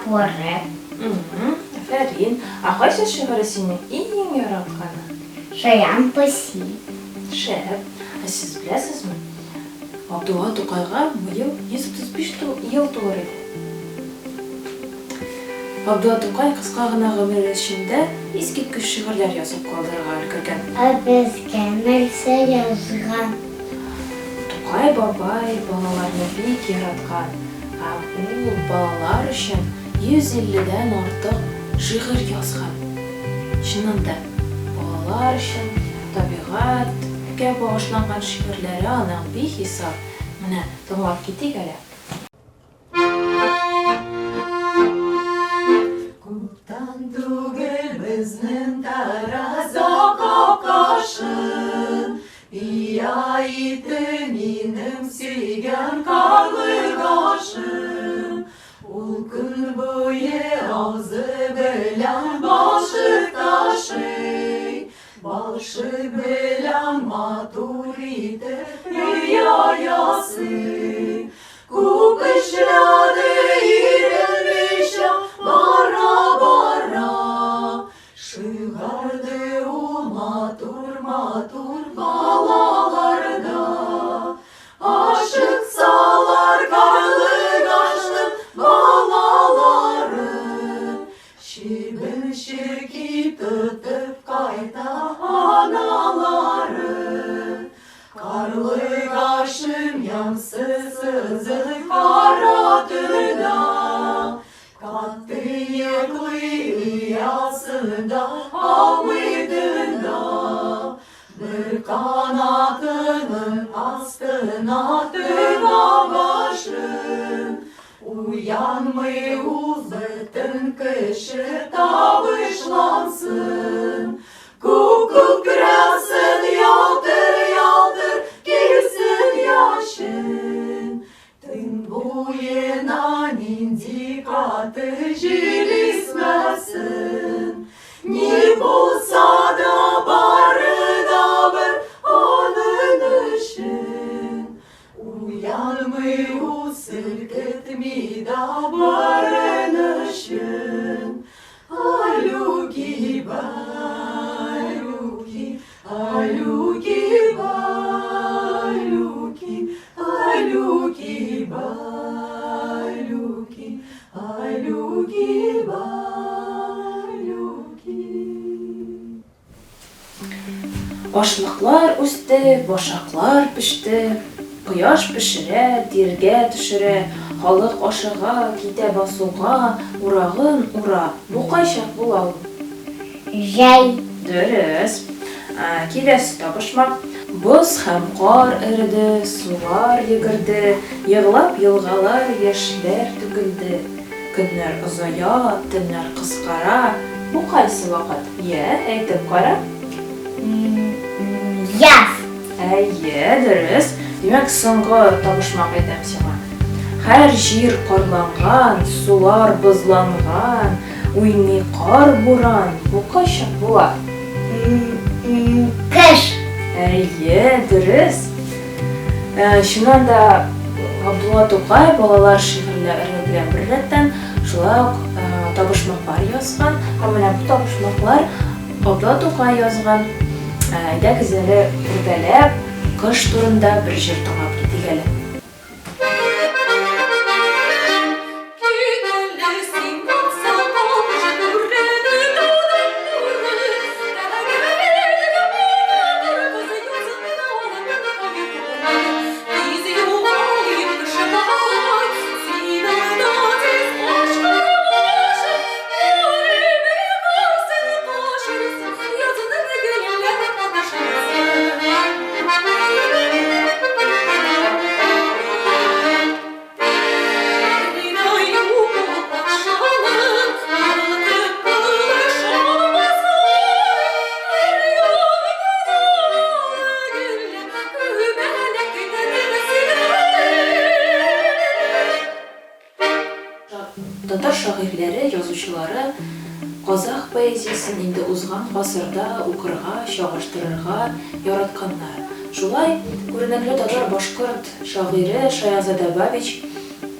Топоры. Афәрин. Ә кайсы шигыре синең иң яратканы? Шаян песи. Шәп. Ә сез беләсезме, Габдулла Тукайга быел 135 ел тулыр иде. Габдулла Тукай кыска гына гомере эчендә искиткеч шигырьләр язып калдырырга өлгергән. Ә безгә нәрсә язган? Тукай бабай балаларны бик яраткан һәм ул балалар өчен 150 дән артык шигырь язган. Чыннан да, балалар өчен табигатькә багышланган шигырьләре аның бихисап. Менә тыңлап китик әле. Күптән түгел безнең тәрәзә капкашын Ия итте минем сөйгән карлыгашым. Ул көн буе аузы белән балчык ташый, Балчык белән матур итеп оя ясый. Күп эшләде иренмичә бара-бара, Чыгарды ул матур-матур балаларда. Ашыксалар карлыгачның балалары, Чебен-черки тотып кайта аналары. Карлыгачым ямьсез кызыл кара торна, Каты йоклый оясында алмый тында. Бер канатының астына тыга башын, Уянмый ул бөтен кеше тавышлансын. Күк күкрәсен, ялтыр-ялтыр килсен яшен. Төн буена нинди каты җил исмәсен. Ни булса да бары да бер аның өчен. Уянмый ул, селкетми дә борын очын. Алюки, балюки, алюки, балюки, алюки, балюки, алюки, балюки. Ашлыклар үсте, башаклар пеште, Кояш пешерә, тиргә төшерә, Халык ашыга, китә басуга, Урагын ура. Бу кайчак була ул? Җәй. Дөрес. Киләсе табышмак. Боз һәм кар эреде, сулар йөгерде, Егълап елгалар, яшьләр түгелде. Көннәр озая, төннәр кыскара. Бу кайсы вакыт? Йә, әйтеп кара. Яз. Әйе, дөрес. Димәк, соңгы табышмак әйтәм сиңа. Һәр җир карланган, сулар бозланган, уйный кар буран. Бу кайчак була? Кыш. Әйе, дөрес. Чыннан да, Габдулла Тукай балалар шигырьләре белән беррәттән шулай ук табышмаклар язган. Һәм менә бу табышмаклар Габдулла Тукай язган. Әйдәгез әле бергәләп кыш турында бер җыр тыңлап китик әле. Татар шагыйрьләре, язучылары казах поэзиясен инде узган гасырда укырга, чагыштырырга яратканнар. Шулай, күренекле татар-башкорт Шагыйре Шаязадә Бабич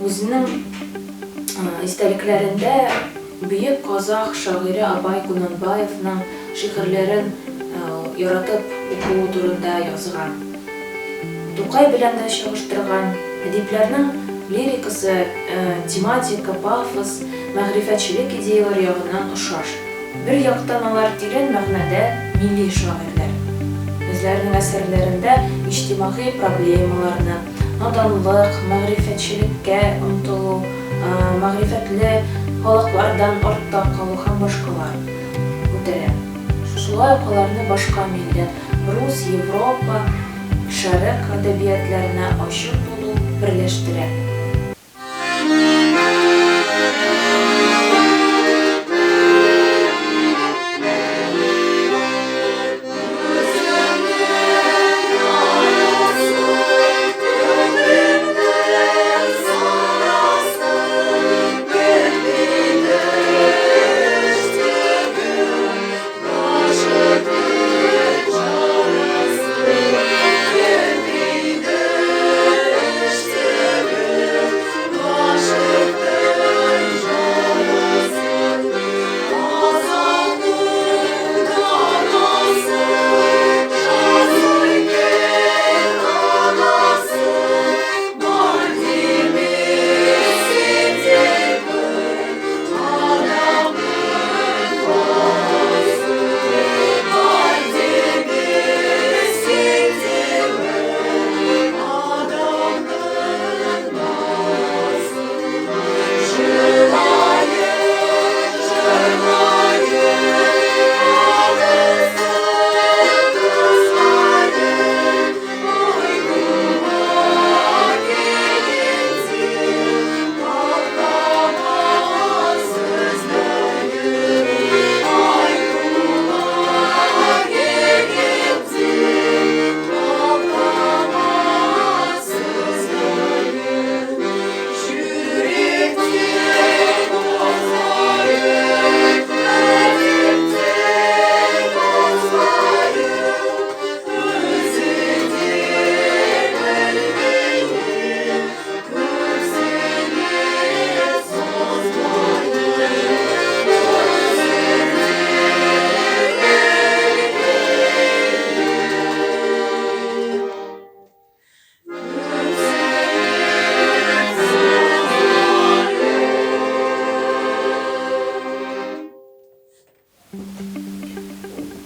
үзенең Истәлекләрендә бөек казах шагыйре Абай Кунанбаевның шигырьләрен яратып укуы турында язган. Тукай белән дә чагыштырган. Әдипләрнең лирикасы тематика, пафос, мәгърифәтчелек идеяләре ягыннан ошаш. Бер яктан алар тирән мәгънәдә милли шагыйрьләр. Үзләренең әсәрләрендә иҗтимагый проблемаларны, наданлык, мәгърифәтчелеккә омтылу, мәгърифәтле халыклардан артта калу һәм башкалар күтәрә. Шулай ук аларны башка милләт, рус, Европа, Шәрык әдәбиятләренә ачык булу берләштерә.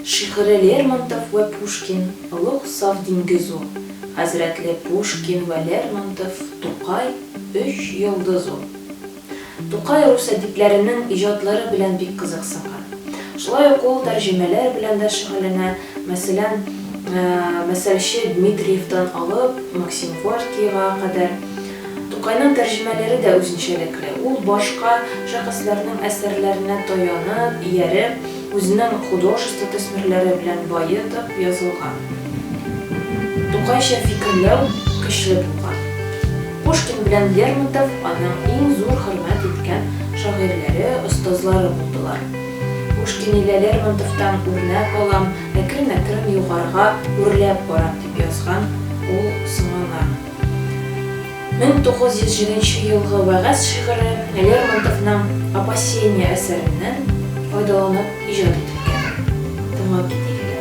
Шигыре Лермонтов вә Пушкин, Олуг саф диңгез ул, Хәзрәтле Пушкин вә Лермонтов, Тукай, өч йолдыз ул. Тукай рус әдипләренең иҗатлары белән бик кызыксынган. Шулай ук ул тәрҗемәләр белән дә шөгыльләнә, мәсәлән, мәсәлче Дмитриевтан алып Максим Горькийга кадәр. Тукайның тәрҗемәләре дә үзенчәлекле. Ул башка шәхесләрнең әсәрләренә таянып, ияреп, үзенең художество төсмерләре белән баетып язылган. Тукайча фикерләү көчле булган. Пушкин белән Лермонтов аның иң зур хөрмәт иткән шагыйрьләре, остазлары булдылар. Пушкин илә Лермонтовтан үрнәк алам, әкрен-әкрен югарыга үрләп барам, дип язган ул соңыннан. 1907 нче елгы Вәгазь шигыре Лермонтовның Опасение әсәреннән файдаланып иҗат ителгән. Тыңлап китик әле.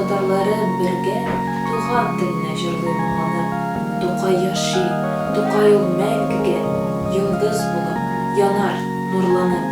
татарлары бергә туган телне җырлый моңланып. Тукай яши, Тукай ул мәңгегә, йолдыз булып, янар, нурланып.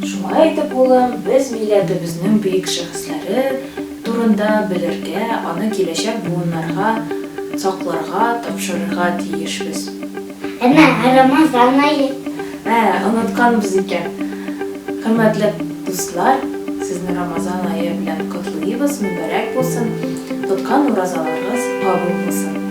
Шулай итеп, улым, без милләтебезнең бөек шәхесләре турында белергә, аны киләчәк буыннарга сакларга, тапшырырга тиешбез. Әнә, Рамазан ае. Ә, онытканбыз икән. Хөрмәтле дуслар, сезне Рамазан ае белән котлыйбыз, мөбарәк булсын. Тоткан уразаларыгыз кабул булсын.